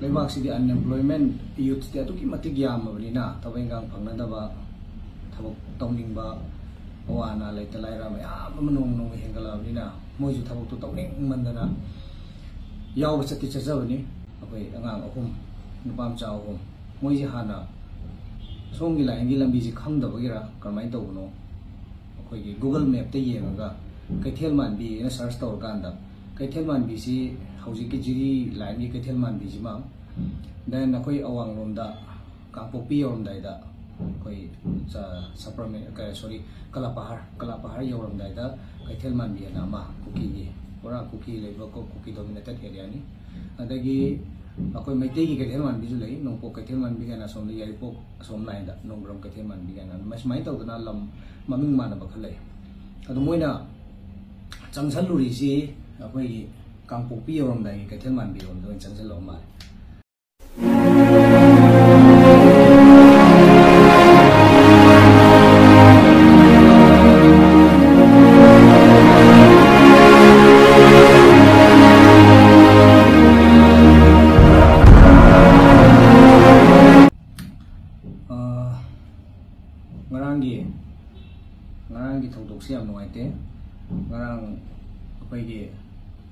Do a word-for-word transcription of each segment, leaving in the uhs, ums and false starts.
ꯂꯩꯕꯥꯛꯁꯤꯗꯤ unemployment, youthꯁꯤꯗꯤ ꯑꯗꯨꯛꯀꯤ ꯃꯇꯤꯛ ꯌꯥꯝꯃꯕꯅꯤꯅ, ꯊꯕꯛ ꯏꯟꯈꯥꯡ ꯐꯪꯅꯗꯕ, ꯊꯕꯛ ꯇꯧꯅꯤꯡꯕ, ꯑꯋꯥ ꯑꯅꯥ, ꯂꯩꯇ ꯂꯥꯏꯔ ꯃꯌꯥꯝ ꯑꯃ ꯅꯣꯡꯃ ꯅꯣꯡꯃ ꯍꯦꯟꯒꯠꯂꯛꯑꯕꯅꯤꯅ, ꯃꯣꯏꯁꯨ ꯊꯕꯛꯇꯣ ꯇꯧꯅꯤꯡꯃꯟꯗꯅ ꯌꯥꯎꯕ ꯆꯠꯇꯤ ꯆꯠꯆꯕꯅꯤ꯫ ꯑꯩꯈꯣꯏ ꯑꯉꯥꯡ ꯑꯍꯨꯝ, ꯅꯨꯄꯥ ꯃꯆꯥ ꯑꯍꯨꯝ, ꯃꯣꯏꯁꯦ ꯍꯥꯟꯅ ꯁꯣꯝꯒꯤ ꯂꯥꯏꯟꯒꯤ ꯂꯝꯕꯤꯁꯤ ꯈꯪꯗꯕꯒꯤꯔ ꯀꯔꯝꯍꯥꯏꯅ ꯇꯧꯕꯅꯣ, ꯑꯩꯈꯣꯏꯒꯤ Google Mapꯇ ꯌꯦꯡꯉꯒ ꯀꯩꯊꯦꯜ ꯃꯥꯟꯕꯤꯅ search ꯇꯧꯔꯀꯥꯟꯗ, ꯀꯩꯊꯦꯜ ꯃꯥꯟꯕꯤꯁꯤ ꯍꯧꯖꯤꯛꯀꯤ ꯖꯤꯔꯤ ꯂꯥꯏꯟꯒꯤ ꯀꯩꯊꯦꯜ ꯃꯥꯟꯕꯤꯁꯤꯃ, then ꯑꯩꯈꯣꯏ ꯑꯋꯥꯡꯂꯣꯝꯗ ꯀꯥꯡꯄꯣꯛꯄꯤ ꯌꯧꯔꯝꯗꯥꯏꯗ, ꯑꯩꯈꯣꯏ ꯁꯄꯔꯃꯦ ꯁꯣꯔꯤ, ꯀꯂꯥꯄꯍꯥꯔ ꯀꯂꯥꯄꯍꯥꯔ ꯌꯧꯔꯝꯗꯥꯏꯗ ꯀꯩꯊꯦꯜ ꯃꯥꯟꯕꯤ ꯑꯅ ꯑꯃ, ꯀꯨꯀꯤꯒꯤ, ꯄꯨꯔꯥ ꯀꯨꯀꯤ ꯂꯩꯕ, ꯀꯨꯀꯤ dominated areaꯅꯤ꯫ ꯑꯗꯒꯤ ꯑꯩꯈꯣꯏ ꯃꯩꯇꯩꯒꯤ ꯀꯩꯊꯦꯜ ꯃꯥꯟꯕꯤꯁꯨ ꯂꯩ, ꯅꯣꯡꯄꯣꯛ ꯀꯩꯊꯦꯜ ꯃꯥꯟꯕꯤ ꯀꯥꯏꯅ, ꯑꯁꯣꯝꯗ ꯌꯥꯏꯔꯤꯄꯣꯛ ꯑꯁꯣꯝ ꯂꯥꯏꯟꯗ ꯅꯣꯡꯕ꯭ꯔꯝ ꯀꯩꯊꯦꯜ ꯃꯥꯟꯕꯤ ꯀꯥꯏꯅ, ꯁꯨꯃꯥꯏꯅ ꯇꯧꯗꯅ ꯂꯝ ꯃꯃꯤꯡ ꯃꯥꯟꯅꯕ ꯈꯔ ꯂꯩ꯫ ꯑꯗꯣ ꯃꯣꯏꯅ ꯆꯪꯁꯜꯂꯨꯔꯤꯁꯤ ꯑꯩꯈꯣꯏꯒꯤ ꯀꯥꯡꯄꯣꯛꯄꯤ ꯌꯧꯔꯝꯗꯥꯏꯒꯤ ꯀꯩꯊꯦꯜ ꯃꯥꯟꯕꯤꯔꯣꯝꯗ ꯑꯣꯏꯅ ꯆꯪꯁꯜꯂꯕ ꯃꯥꯜꯂꯦ꯫ ꯉꯔꯥꯡꯒꯤ ꯉꯔꯥꯡꯒꯤ ꯊꯧꯗꯣꯛꯁꯤ ꯌꯥꯝ ꯅꯨꯡꯉꯥꯏꯇꯦ꯫ ꯉꯔꯥꯡ ꯑꯩꯈꯣꯏꯒꯤ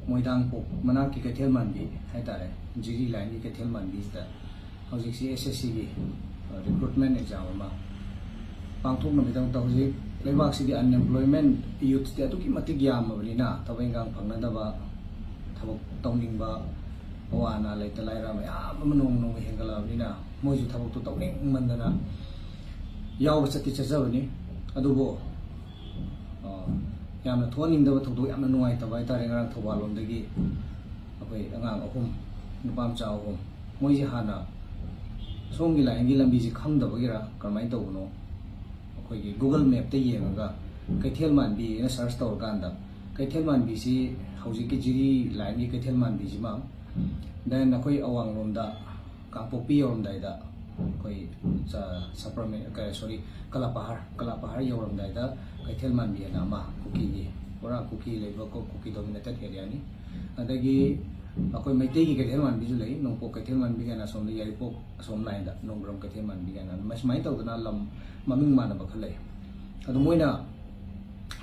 ꯃꯣꯏꯗꯥꯡꯄꯣꯛ ꯃꯅꯥꯛꯀꯤ ꯀꯩꯊꯦꯜ ꯃꯥꯟꯕꯤ ꯍꯥꯏꯇꯥꯔꯦ, ꯖꯤꯔꯤ ꯂꯥꯏꯟꯒꯤ ꯀꯩꯊꯦꯜ ꯃꯥꯟꯕꯤꯁꯤꯗ ꯍꯧꯖꯤꯛꯁꯤ S S C ꯒꯤ recruitment exam ꯑꯃ ꯄꯥꯡꯊꯣꯛꯅꯕꯒꯤꯗꯃꯛꯇ, ꯍꯧꯖꯤꯛ ꯂꯩꯕꯥꯛꯁꯤꯗꯤ unemployment, youthꯁꯤꯗꯤ ꯑꯗꯨꯛꯀꯤ ꯃꯇꯤꯛ ꯌꯥꯝꯃꯕꯅꯤꯅ, ꯊꯕꯛ ꯏꯟꯈꯥꯡ ꯐꯪꯅꯗꯕ, ꯊꯕꯛ ꯇꯧꯅꯤꯡꯕ, ꯑꯋꯥ ꯑꯅꯥ, ꯂꯩꯇ ꯂꯥꯏꯔ ꯃꯌꯥꯝ ꯑꯃ ꯅꯣꯡꯃ ꯅꯣꯡꯃ ꯍꯦꯟꯒꯠꯂꯛꯑꯕꯅꯤꯅ, ꯃꯣꯏꯁꯨ ꯊꯕꯛꯇꯣ ꯇꯧꯅꯤꯡꯃꯟꯗꯅ ꯌꯥꯎꯕ ꯆꯠꯇꯤ ꯆꯠꯆꯕꯅꯤ꯫ ꯑꯗꯨꯕꯨ ꯌꯥꯝꯅ ꯊꯣꯛꯍꯟꯅꯤꯡꯗꯕ ꯊꯧꯗꯣꯛ, ꯌꯥꯝꯅ ꯅꯨꯡꯉꯥꯏꯇꯕ ꯍꯥꯏꯇꯥꯔꯦ, ꯉꯔꯥꯡ ꯊꯧꯕꯥꯜ ꯂꯣꯝꯗꯒꯤ ꯑꯩꯈꯣꯏ ꯑꯉꯥꯡ ꯑꯍꯨꯝ, ꯅꯨꯄꯥ ꯃꯆꯥ ꯑꯍꯨꯝ, ꯃꯣꯏꯁꯦ ꯍꯥꯟꯅ ꯁꯣꯝꯒꯤ ꯂꯥꯏꯟꯒꯤ ꯂꯝꯕꯤꯁꯦ ꯈꯪꯗꯕꯒꯤꯔ ꯀꯔꯝꯍꯥꯏꯅ ꯇꯧꯕꯅꯣ, ꯑꯩꯈꯣꯏꯒꯤ Google Mapꯇ ꯌꯦꯡꯉꯒ ꯀꯩꯊꯦꯜ ꯃꯥꯟꯕꯤꯅ search ꯇꯧꯔꯀꯥꯟꯗ, ꯀꯩꯊꯦꯜ ꯃꯥꯟꯕꯤꯁꯤ ꯍꯧꯖꯤꯛꯀꯤ ꯖꯤꯔꯤ ꯂꯥꯏꯟꯒꯤ ꯀꯩꯊꯦꯜ ꯃꯥꯟꯕꯤꯁꯤꯃ, then ꯑꯩꯈꯣꯏ ꯑꯋꯥꯡꯂꯣꯝꯗ ꯀꯥꯡꯄꯣꯛꯄꯤ ꯌꯧꯔꯝꯗꯥꯏꯗ ꯑꯩꯈꯣꯏ ꯁꯄꯔꯃꯦ ꯁꯣꯔꯤ, ꯀꯂꯥꯄꯍꯥꯔ ꯀꯂꯥꯄꯍꯥꯔ ꯌꯧꯔꯝꯗꯥꯏꯗ ꯀꯩꯊꯦꯜ ꯃꯥꯟꯕꯤ ꯑꯅ ꯑꯃ, ꯀꯨꯀꯤꯒꯤ, ꯄꯨꯔꯥ ꯀꯨꯀꯤ ꯂꯩꯕ, ꯀꯨꯀꯤ dominated areaꯅꯤ꯫ ꯑꯗꯒꯤ ꯑꯩꯈꯣꯏ ꯃꯩꯇꯩꯒꯤ ꯀꯩꯊꯦꯜ ꯃꯥꯟꯕꯤꯁꯨ ꯂꯩ, ꯅꯣꯡꯄꯣꯛ ꯀꯩꯊꯦꯜ ꯃꯥꯟꯕꯤ ꯀꯥꯏꯅ, ꯑꯁꯣꯝꯗ ꯌꯥꯏꯔꯤꯄꯣꯛ ꯑꯁꯣꯝ ꯂꯥꯏꯟꯗ ꯅꯣꯡꯕ꯭ꯔꯝ ꯀꯩꯊꯦꯜ ꯃꯥꯟꯕꯤ ꯀꯥꯏꯅ, ꯑꯗꯨꯃꯥꯏ-, ꯁꯨꯃꯥꯏꯅ ꯇꯧꯗꯅ ꯂꯝ ꯃꯃꯤꯡ ꯃꯥꯟꯅꯕ ꯈꯔ ꯂꯩ꯫ ꯑꯗꯣ ꯃꯣꯏꯅ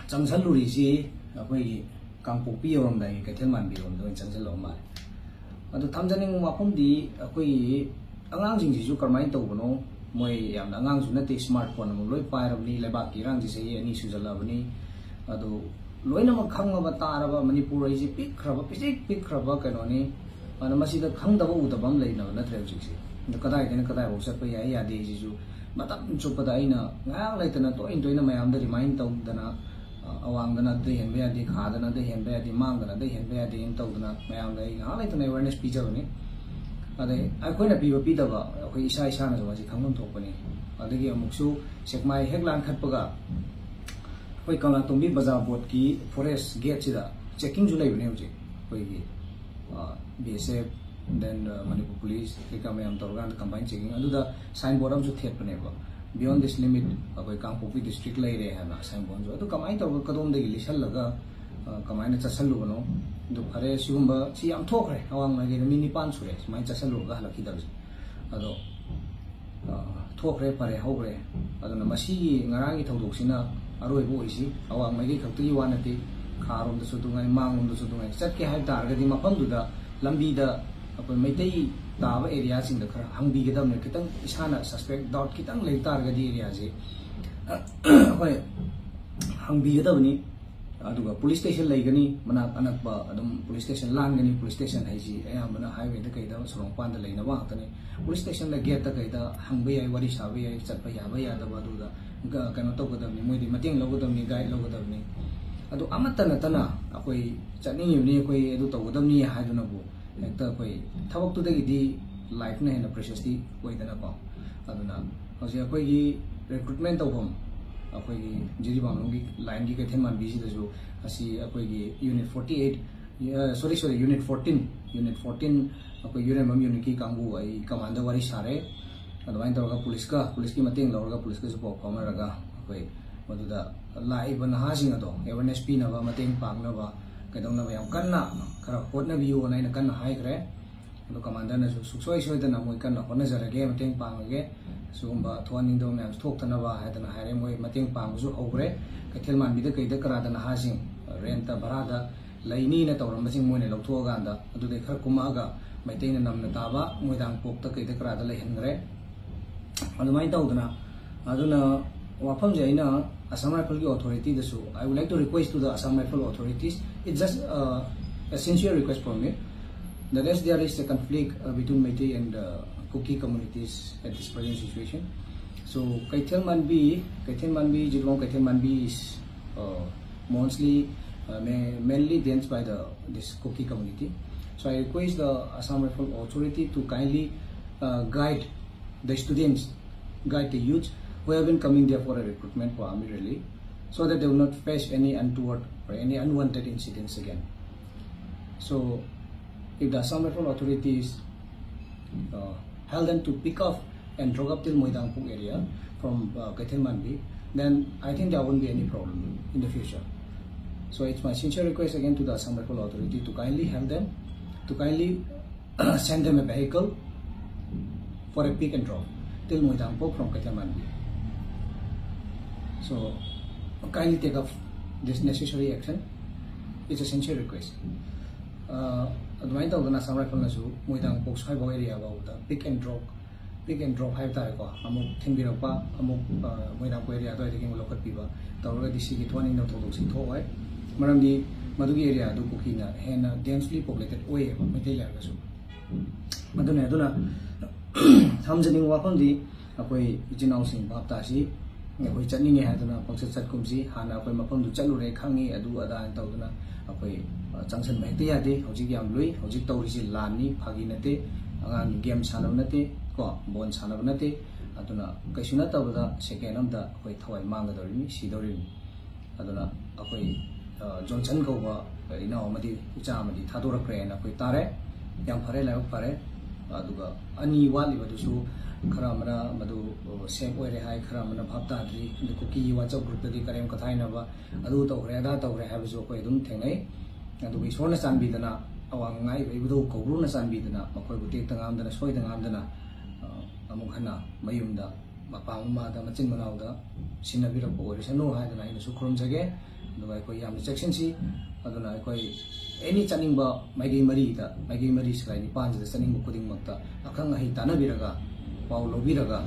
ꯆꯪꯁꯜꯂꯨꯔꯤꯁꯤ ꯑꯩꯈꯣꯏꯒꯤ ꯀꯥꯡꯄꯣꯛꯄꯤ ꯌꯧꯔꯝꯗꯥꯏꯒꯤ ꯀꯩꯊꯦꯜ ꯃꯥꯟꯕꯤꯔꯣꯝꯗ ꯑꯣꯏꯅ ꯆꯪꯁꯜꯂꯕ ꯃꯥꯜꯂꯦ꯫ ꯑꯗꯣ ꯊꯝꯖꯅꯤꯡꯕ ꯋꯥꯐꯝꯗꯤ, ꯑꯩꯈꯣꯏꯒꯤ ꯑꯉꯥꯡꯁꯤꯡꯁꯤꯁꯨ ꯀꯔꯝꯍꯥꯏꯅ ꯇꯧꯕꯅꯣ? ꯃꯣꯏ ꯌꯥꯝꯅ ꯑꯉꯥꯡꯁꯨ ꯅꯠꯇꯦ, ꯁ꯭ꯃꯥꯔꯠ ꯐꯣꯟ ꯑꯃꯨꯛ ꯂꯣꯏ ꯄꯥꯏꯔꯕꯅꯤ, ꯂꯩꯕꯥꯛꯀꯤ ꯏꯔꯥꯡꯁꯤ ꯆꯍꯤ ꯑꯅꯤ ꯁꯨꯖꯜꯂꯛꯑꯕꯅꯤ꯫ ꯑꯗꯣ ꯂꯣꯏꯅꯃꯛ ꯈꯪꯉꯕ ꯇꯥꯔꯕ ꯃꯅꯤꯄꯨꯔ ꯑꯩꯁꯦ ꯄꯤꯛꯈ꯭ꯔꯕ, ꯄꯤꯁꯤꯛ ꯄꯤꯛꯈ꯭ꯔꯕ ꯀꯩꯅꯣꯅꯤ꯫ ꯑꯗꯨꯅ ꯃꯁꯤꯗ ꯈꯪꯗꯕ ꯎꯗꯕ ꯑꯃ ꯂꯩꯅꯕ ꯅꯠꯇ꯭ꯔꯦ ꯍꯧꯖꯤꯛꯁꯦ꯫ ꯑꯗꯣ ꯀꯗꯥꯏꯗꯩꯅ ꯀꯗꯥꯏꯐꯥꯎ ꯆꯠꯄ ꯌꯥꯏ ꯌꯥꯗꯦ ꯍꯥꯏꯁꯤꯁꯨ ꯃꯇꯝ ꯆꯨꯞꯄꯗ ꯑꯩꯅ ꯉꯥꯏꯍꯥꯛ ꯂꯩꯇꯅ ꯇꯣꯏꯅ ꯇꯣꯏꯅ ꯃꯌꯥꯝꯗ ꯔꯤꯃꯥꯏꯟ ꯇꯧꯗꯅ, ꯑ, ꯑꯋꯥꯡꯗꯅ ꯑꯗꯨꯗ ꯍꯦꯟꯕ ꯌꯥꯗꯦ, ꯈꯥꯗꯅ ꯑꯗꯨꯗ ꯍꯦꯟꯕ ꯌꯥꯗꯦ, ꯃꯥꯡꯗꯅ ꯑꯗꯨꯗ ꯍꯦꯟꯕ ꯌꯥꯗꯦꯅ ꯇꯧꯗꯅ ꯃꯌꯥꯝꯗ ꯑꯩ ꯉꯥꯏꯍꯥꯛ ꯂꯩꯇꯅ ꯑꯦꯋꯦꯔꯅꯦꯁ ꯄꯤꯖꯕꯅꯤ꯫ ꯑꯗꯩ ꯑꯩꯈꯣꯏꯅ ꯄꯤꯕ ꯄꯤꯗꯕ ꯑꯩꯈꯣꯏ ꯏꯁꯥ ꯏꯁꯥꯅꯁꯨ ꯃꯁꯤ ꯈꯪꯐꯝ ꯊꯣꯛꯄꯅꯤ꯫ ꯑꯗꯒꯤ ꯑꯃꯨꯛꯁꯨ ꯁꯦꯛꯃꯥꯏ ꯍꯦꯛ ꯂꯥꯟꯈꯠꯄꯒ ꯑꯩꯈꯣꯏ ꯀꯪꯂꯥꯇꯣꯡꯕꯤ ꯕꯖꯥꯔ ꯕꯣꯔꯗꯀꯤ ꯐꯣꯔꯦꯁ ꯒꯦꯠꯁꯤꯗ ꯆꯦꯛꯀꯤꯡꯁꯨ ꯂꯩꯕꯅꯦ ꯍꯧꯖꯤꯛ꯫ ꯑꯩꯈꯣꯏꯒꯤ, ꯑ, ꯕꯤ ꯑꯦꯁ ꯑꯦꯐ, then, ꯑ, ꯃꯅꯤꯄꯨꯔ ꯄꯨꯂꯤꯁ ꯀꯩꯀꯥ ꯃꯌꯥꯝ ꯇꯧꯔꯀꯥꯟꯗ ꯀꯝꯕꯥꯏꯟ ꯆꯦꯛꯀꯤꯡ꯫ ꯑꯗꯨꯗ ꯁꯥꯏꯟ ꯕꯣꯔꯗ ꯑꯃꯁꯨ ꯊꯦꯠꯄꯅꯦꯕ, "Beyond this limit ꯑꯩꯈꯣꯏ ꯀꯥꯡꯄꯣꯛꯄꯤ ꯗꯤꯁꯇ꯭ꯔꯤꯛ ꯂꯩꯔꯦ" ꯍꯥꯏꯅ ꯁꯥꯏꯟ ꯕꯣꯔꯗꯁꯨ꯫ ꯑꯗꯨ ꯀꯃꯥꯏꯅ ꯇꯧꯔꯒ ꯀꯗꯣꯝꯗꯒꯤ ꯂꯤꯁꯜꯂꯒ, ꯑ, ꯀꯃꯥꯏꯅ ꯆꯠꯁꯜꯂꯨꯕꯅꯣ? ꯑꯗꯨ ꯐꯔꯦ, ꯁꯤꯒꯨꯝꯕ ꯁꯤ ꯌꯥꯝ ꯊꯣꯛꯈ꯭ꯔꯦ, ꯑꯋꯥꯡ ꯃꯥꯏꯀꯩꯗ ꯃꯤ ꯅꯤꯄꯥꯟ ꯁꯨꯔꯦ ꯁꯨꯃꯥꯏꯅ ꯆꯠꯁꯜꯂꯨꯔꯒ ꯍꯜꯂꯛꯈꯤꯗꯕꯁꯦ꯫ ꯑꯗꯣ, ꯑ, ꯊꯣꯛꯈ꯭ꯔꯦ, ꯐꯔꯦ, ꯍꯧꯈ꯭ꯔꯦ꯫ ꯑꯗꯨꯅ ꯃꯁꯤꯒꯤ ꯉꯔꯥꯡꯒꯤ ꯊꯧꯗꯣꯛꯁꯤꯅ ꯑꯔꯣꯏꯕ ꯑꯣꯏꯁꯤ꯫ ꯑꯋꯥꯡ ꯃꯥꯏꯀꯩ ꯈꯛꯇꯒꯤ ꯋꯥ ꯅꯠꯇꯦ, ꯈꯥꯔꯣꯝꯗꯁꯨ ꯑꯗꯨꯉꯥꯏ, ꯃꯥꯡꯂꯣꯝꯗꯁꯨ ꯑꯗꯨꯉꯥꯏ꯫ ꯆꯠꯀꯦ ꯍꯥꯏꯕ ꯇꯥꯔꯒꯗꯤ ꯃꯐꯝꯗꯨꯗ ꯂꯝꯕꯤꯗ ꯑꯩꯈꯣꯏ ꯃꯩꯇꯩ ꯇꯥꯕ ꯑꯦꯔꯤꯌꯥꯁꯤꯡꯗ ꯈꯔ ꯍꯪꯕꯤꯒꯗꯕꯅꯦ꯫ ꯈꯤꯇꯪ ꯏꯁꯥꯅ ꯁꯁꯄꯦꯛ, ꯗꯥꯎꯠ ꯈꯤꯇꯪ ꯂꯩ ꯇꯥꯔꯒꯗꯤ ꯑꯦꯔꯤꯌꯥꯁꯦ ꯑꯩꯈꯣꯏ ꯍꯪꯕꯤꯒꯗꯕꯅꯤ꯫ ꯑꯗꯨꯒ ꯄꯨꯂꯤꯁ ꯁ꯭ꯇꯦꯁꯟ ꯂꯩꯒꯅꯤ, ꯃꯅꯥꯛ ꯑꯅꯛꯄ ꯑꯗꯨꯝ ꯄꯨꯂꯤꯁ ꯁ꯭ꯇꯦꯁꯟ ꯂꯥꯟꯒꯅꯤ꯫ ꯄꯨꯂꯤꯁ ꯁ꯭ꯇꯦꯁꯟ ꯍꯥꯏꯁꯤ ꯑꯌꯥꯝꯕꯅ ꯍꯥꯏꯋꯦꯗ ꯀꯩꯗ ꯁꯣꯔꯣꯛ ꯃꯄꯥꯟꯗ ꯂꯩꯅꯕ ꯉꯥꯛꯇꯅꯤ꯫ ꯄꯨꯂꯤꯁ ꯁ꯭ꯇꯦꯁꯟꯗ, ꯒꯦꯠꯇ ꯀꯩꯗ ꯍꯪꯕ ꯌꯥꯏ, ꯋꯥꯔꯤ ꯁꯥꯕ ꯌꯥꯏ, ꯆꯠꯄ ꯌꯥꯕ ꯌꯥꯗꯕ ꯑꯗꯨꯗ ꯒ-, ꯀꯩꯅꯣ ꯇꯧꯒꯗꯕꯅꯤ, ꯃꯣꯏꯗꯤ ꯃꯇꯦꯡ ꯂꯧꯒꯗꯕꯅꯤ, ꯒꯥꯏꯗ ꯂꯧꯒꯗꯕꯅꯤ꯫ ꯑꯗꯨ ꯑꯃꯠꯇ ꯅꯠꯇꯅ ꯑꯩꯈꯣꯏ ꯆꯠꯅꯤꯡꯉꯤꯕꯅꯤ, ꯑꯩꯈꯣꯏ ꯑꯗꯨ ꯇꯧꯒꯗꯕꯅꯤ ꯍꯥꯏꯗꯨꯅꯕꯨ ꯍꯦꯛꯇ ꯑꯩꯈꯣꯏ ꯊꯕꯛꯇꯨꯗꯒꯤꯗꯤ ꯂꯥꯏꯐꯅ ꯍꯦꯟꯅ ꯄ꯭ꯔꯦꯁꯤꯌꯁꯇꯤ ꯑꯣꯏꯗꯅꯀꯣ꯫ ꯑꯗꯨꯅ ꯍꯧꯖꯤꯛ ꯑꯩꯈꯣꯏꯒꯤ ꯔꯤꯀ꯭ꯔꯨꯠꯃꯦꯟ ꯇꯧꯐꯝ, ꯑꯩꯈꯣꯏꯒꯤ ꯖꯤꯔꯤꯕꯥꯝꯂꯣꯝꯒꯤ ꯂꯥꯏꯟꯒꯤ ꯀꯩꯊꯦꯜ ꯃꯥꯟꯕꯤꯁꯤꯗꯁꯨ ꯑꯁꯤ ꯑꯩꯈꯣꯏꯒꯤ ꯌꯨꯅꯤꯠ ꯐꯣꯔꯇꯤ ꯑꯩꯠ, ꯑ, ꯁꯣꯔꯤ, ꯁꯣꯔꯤ, ꯌꯨꯅꯤꯠ ꯐꯣꯔꯇꯤꯟ, ꯌꯨꯅꯤꯠ ꯐꯣꯔꯇꯤꯟ, ꯑꯩꯈꯣꯏ ꯌꯨꯔꯦꯝꯕꯝ ꯌꯨꯅꯤꯠꯀꯤ ꯀꯥꯡꯕꯨ ꯑꯩ ꯀꯃꯥꯟꯗ ꯋꯥꯔꯤ ꯁꯥꯔꯦ꯫ ꯑꯗꯨꯃꯥꯏꯅ ꯇꯧꯔꯒ ꯄꯨꯂꯤꯁꯀ, ꯄꯨꯂꯤꯁꯀꯤ ꯃꯇꯦꯡ ꯂꯧꯔꯒ, ꯄꯨꯂꯤꯁꯀꯁꯨ ꯄꯥꯎ ꯐꯥꯎꯅꯔꯒ ꯑꯩꯈꯣꯏ ꯃꯗꯨꯗ ꯂꯥꯛꯏꯕ ꯅꯍꯥꯁꯤꯡ ꯑꯗꯣ ꯑꯦꯋꯦꯔꯅꯦꯁ ꯄꯤꯅꯕ, ꯃꯇꯦꯡ ꯄꯥꯡꯅꯕ, ꯀꯩꯗꯧꯅꯕ ꯌꯥꯝ ꯀꯟꯅ ꯈꯔ ꯍꯣꯠꯅꯕꯤꯌꯨꯅ ꯑꯩꯅ ꯀꯟꯅ ꯍꯥꯏꯈ꯭ꯔꯦ꯫ ꯑꯗꯣ ꯀꯃꯥꯟꯗꯔꯅꯁꯨ ꯁꯨꯡꯁꯣꯏ ꯁꯣꯏꯗꯅ ꯃꯣꯏ ꯀꯟꯅ ꯍꯣꯠꯅꯖꯔꯒꯦ, ꯃꯇꯦꯡ ꯄꯥꯡꯉꯒꯦ, ꯁꯤꯒꯨꯝꯕ ꯊꯣꯛꯍꯟꯅꯤꯡꯗꯕ ꯃꯌꯥꯝꯁꯦ ꯊꯣꯛꯇꯅꯕ ꯍꯥꯏꯗꯅ ꯍꯥꯏꯔꯦ꯫ ꯃꯣꯏ ꯃꯇꯦꯡ ꯄꯥꯡꯕꯁꯨ ꯍꯧꯈ꯭ꯔꯦ꯫ ꯀꯩꯊꯦꯜ ꯃꯥꯟꯕꯤꯗ ꯀꯩꯗ ꯀꯔꯥꯗ ꯅꯍꯥꯁꯤꯡ ꯔꯦꯟꯠꯇ, ꯚꯔꯥꯗ ꯂꯩꯅꯤꯅ ꯇꯧꯔꯝꯕꯁꯤꯡ ꯃꯣꯏꯅ ꯂꯧꯊꯣꯛꯑꯀꯥꯟꯗ ꯑꯗꯨꯗꯩ ꯈꯔ ꯀꯨꯝꯃꯛꯑꯒ ꯃꯩꯇꯩꯅ ꯅꯝꯅ ꯇꯥꯕ ꯃꯣꯏꯗꯥꯡꯄꯣꯛꯇ ꯀꯩꯗ ꯀꯔꯥꯗ ꯂꯩꯍꯟꯈ꯭ꯔꯦ꯫ ꯑꯗꯨꯃꯥꯏꯅ ꯇꯧꯗꯅ, ꯑꯗꯨꯅ ꯋꯥꯐꯝꯁꯦ ꯑꯩꯅ Assam Rifle ꯒꯤ authority ꯗꯁꯨ, I would like to request to the Assam Rifle authorities, it's just uh, a sincere request from me, that as there is a conflict uh, between Meitei and uh, Kuki communities at this present situation. So Keithel Manbi, Keithel Manbi, Jiribam Keithel Manbi is uh, mostly uh, ma- mainly dense by the this Kuki community. So I request the Assam Rifle authority to kindly uh, guide the students, guide the youth who have been coming there for a recruitment for army rally, so that they will not face any untoward or any unwanted incidents again. So if the Assam Rifle authorities uh, held them to pick off and drop up till Moidangpuk area from uh, Keithel Manbi, then I think there won't be any problem in the future. So it's my sincere request again to the Assam Rifle authority to kindly help them, to kindly send them a vehicle for a pick and drop till Moidangpok from Keithel Manbi. So kindly take up this necessary action. It's a sincere request. Uh, ꯑꯗꯨꯃꯥꯏꯅ ꯇꯧꯗꯅ Assam Rifle ꯅꯁꯨ ꯃꯣꯏꯗꯥꯡꯄꯣꯛ ꯁ꯭ꯋꯥꯏꯐꯥꯎ area ꯐꯥꯎꯕꯗ pick and drop, pick and drop ꯍꯥꯏꯕ ꯇꯥꯔꯦꯀꯣ, ꯑꯃꯨꯛ ꯊꯤꯟꯕꯤꯔꯛꯄ, ꯑꯃꯨꯛ ꯑ, ꯃꯣꯏꯗꯥꯡꯄꯣꯛ area ꯑꯗꯨꯋꯥꯏꯗꯒꯤ ꯑꯃꯨꯛ ꯂꯧꯈꯠꯄꯤꯕ ꯇꯧꯔꯒꯗꯤ ꯁꯤꯒꯤ ꯊꯣꯛꯍꯟꯅꯤꯡꯗꯕ ꯊꯧꯗꯣꯛꯁꯤ ꯊꯣꯛꯑꯣꯏ꯫ ꯃꯔꯝꯗꯤ ꯃꯗꯨꯒꯤ area ꯑꯗꯨ ꯀꯨꯀꯤꯅ ꯍꯦꯟꯅ densely populated ꯑꯣꯏꯌꯦꯕ, ꯃꯩꯇꯩ ꯂꯩꯔꯒꯁꯨ꯫ ꯑꯗꯨꯅꯦ, ꯑꯗꯨꯅ ꯊꯝꯖꯅꯤꯡꯕ ꯋꯥꯐꯝꯗꯤ, ꯑꯩꯈꯣꯏ ꯏꯆꯤꯟ ꯏꯅꯥꯎꯁꯤꯡ ꯚꯥꯞ ꯇꯥꯁꯤ꯫ ꯑꯩꯈꯣꯏ ꯆꯠꯅꯤꯡꯉꯦ ꯍꯥꯏꯗꯨꯅ ꯄꯪꯆꯠ ꯆꯠꯀꯨꯝꯁꯤ꯫ ꯍꯥꯟꯅ ꯑꯩꯈꯣꯏ ꯃꯐꯝꯗꯨ ꯆꯠꯂꯨꯔꯦ, ꯈꯪꯉꯤ, ꯑꯗꯨ ꯑꯗꯥꯅ ꯇꯧꯗꯨꯅ ꯑꯩꯈꯣꯏ, ꯑ, ꯆꯪꯁꯤꯟꯕ ꯍꯦꯛꯇ ꯌꯥꯗꯦ꯫ ꯍꯧꯖꯤꯛ ꯌꯥꯝ ꯂꯨꯏ꯫ ꯍꯧꯖꯤꯛ ꯇꯧꯔꯤꯁꯤ ꯂꯥꯟꯅꯤ, ꯐꯥꯒꯤ ꯅꯠꯇꯦ꯫ ꯑꯉꯥꯡꯒꯤ game ꯁꯥꯟꯅꯕ ꯅꯠꯇꯦ, ꯀꯣ, ball ꯁꯥꯟꯅꯕ ꯅꯠꯇꯦ꯫ ꯑꯗꯨꯅ ꯀꯩꯁꯨ ꯅꯠꯇꯕꯗ second ꯑꯃꯗ ꯑꯩꯈꯣꯏ ꯊꯋꯥꯏ ꯃꯥꯡꯒꯗꯧꯔꯤꯕꯅꯤ, ꯁꯤꯗꯧꯔꯤꯕꯅꯤ꯫ ꯑꯗꯨꯅ ꯑꯩꯈꯣꯏ, ꯑ, ꯖꯣꯟꯁꯟ ꯀꯧꯕ ꯏꯅꯥꯎ ꯑꯃꯗꯤ ꯏꯆꯥ ꯑꯃꯗꯤ ꯊꯥꯗꯣꯔꯛꯈ꯭ꯔꯦꯅ ꯑꯩꯈꯣꯏ ꯇꯥꯔꯦ꯫ ꯌꯥꯝ ꯐꯔꯦ, ꯂꯥꯏꯕꯛ ꯐꯔꯦ꯫ ꯑꯗꯨꯒ ꯑꯅꯤ ꯋꯥꯠꯂꯤꯕꯗꯨꯁꯨ ꯈꯔ ꯑꯃꯅ ꯃꯗꯨ, ꯑ, safe ꯑꯣꯏꯔꯦ ꯍꯥꯏ, ꯈꯔ ꯑꯃꯅ ꯚꯥꯞ ꯇꯥꯗ꯭ꯔꯤ꯫ ꯑꯗꯨ ꯀꯨꯀꯤ WhatsApp group ꯇꯗꯤ ꯀꯔꯦꯝ ꯀꯊꯥꯏꯅꯕ, ꯑꯗꯨ ꯇꯧꯈ꯭ꯔꯦ, ꯑꯗꯥ ꯇꯧꯈ꯭ꯔꯦ ꯍꯥꯏꯕꯁꯨ ꯑꯩꯈꯣꯏ ꯑꯗꯨꯝ ꯊꯦꯡꯅꯩ꯫ ꯑꯗꯨꯒ ꯏꯁꯣꯔꯅ ꯆꯥꯟꯕꯤꯗꯅ, ꯑꯋꯥꯡ ꯑꯉꯥꯏꯕ ꯏꯕꯨꯙꯧ ꯀꯧꯕ꯭ꯔꯨꯅ ꯆꯥꯟꯕꯤꯗꯅ ꯃꯈꯣꯏꯕꯨ ꯇꯦꯛꯇ ꯉꯥꯝꯗꯅ, ꯁꯣꯏꯗ ꯉꯥꯝꯗꯅ, ꯑ, ꯑꯃꯨꯛ ꯍꯟꯅ ꯃꯌꯨꯝꯗ ꯃꯄꯥ ꯃꯃꯥꯗ, ꯃꯆꯤꯟ ꯃꯅꯥꯎꯗ ꯁꯤꯟꯅꯕꯤꯔꯛꯄ ꯑꯣꯏꯔꯁꯅꯨ ꯍꯥꯏꯗꯅ ꯑꯩꯅꯁꯨ ꯈꯨꯔꯨꯝꯖꯒꯦ꯫ ꯑꯗꯨꯒ ꯑꯩꯈꯣꯏ ꯌꯥꯝꯅ ꯆꯦꯛꯁꯤꯟꯁꯤ꯫ ꯑꯗꯨꯅ ꯑꯩꯈꯣꯏ ꯑꯦꯅꯤ ꯆꯠꯅꯤꯡꯕ ꯃꯥꯏꯀꯩ ꯃꯔꯤꯗ, ꯃꯥꯏꯀꯩ ꯃꯔꯤ ꯁꯤꯔꯥꯏ ꯅꯤꯄꯥꯟꯁꯤꯗ ꯆꯠꯅꯤꯡꯕ ꯈꯨꯗꯤꯡꯃꯛꯇ ꯑꯈꯪ ꯑꯍꯩ ꯇꯥꯟꯅꯕꯤꯔꯒ, ꯄꯥꯎ ꯂꯧꯕꯤꯔꯒ,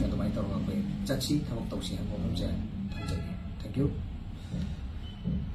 ꯑꯗꯨꯃꯥꯏꯅ ꯇꯧꯔꯒ ꯑꯩꯈꯣꯏ ꯆꯠꯁꯤ, ꯊꯕꯛ ꯇꯧꯁꯤ ꯍꯥꯏꯕ ꯋꯥꯐꯝꯁꯦ ꯊꯝꯖꯒꯦ꯫ Thank you꯫